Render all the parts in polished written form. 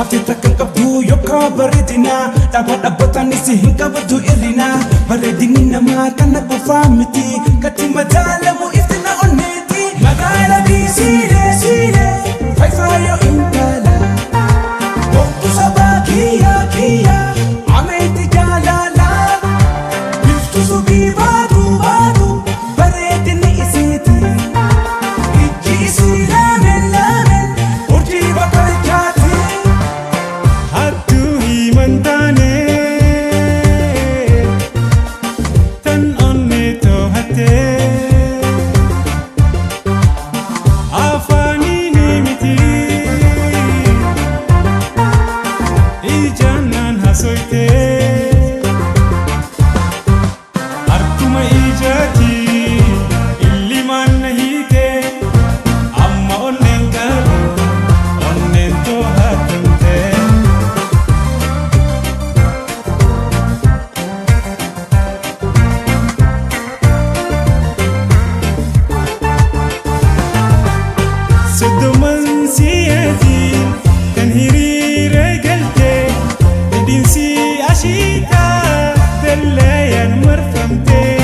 Haftee takka hin qabdu yookaan bareedina. Dhaaba dhaabbataanis hin qabdu hir'ina. Bareedinni namaa kana qofaa miti. Katti madaalamu iftina onneeti. Magaala biisiilee siilee fayfaayoo intala. Boontu sabaa kiyyaa kiyyaa ameeti jaalala. Biftu subii baatu baatu bareedinni isiiti. Ijji isii laameen laameen urjii bakkalchaati. Hattuu himan taane tan onnee too'attee afaaniin miti ijaan naan hasoytee harkuma ijaati illimaan na hiite amma onneen qabu onneen too'atamtee. Soddoman si'eetiin kan hiriira galtee hidhiinsi ashiitaa dallayaan marfamtee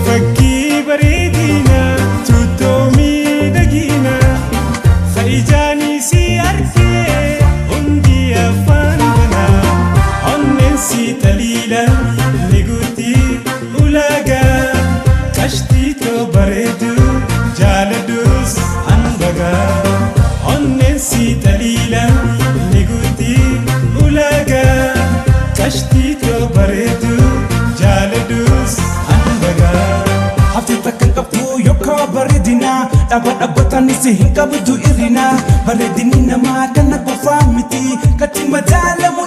fakkii bareedina tuuttoo miidhagina fa'ijaanii si arkee hundi afaan banaa onneen si xaliila ni guutti ulaagaa qashtii too bareedu jaaladhus hanbagaa onneen si xaliila ni guutti ulaagaa qashtii too bareedu jaaladhus hanbagaa. Haftee takka hin qabdu yookaan bareedina. Dhaaba dhaabbataanis hin qabdu hir'ina. Bareedinni namaa kana qofaa miti. Katti madaalamu.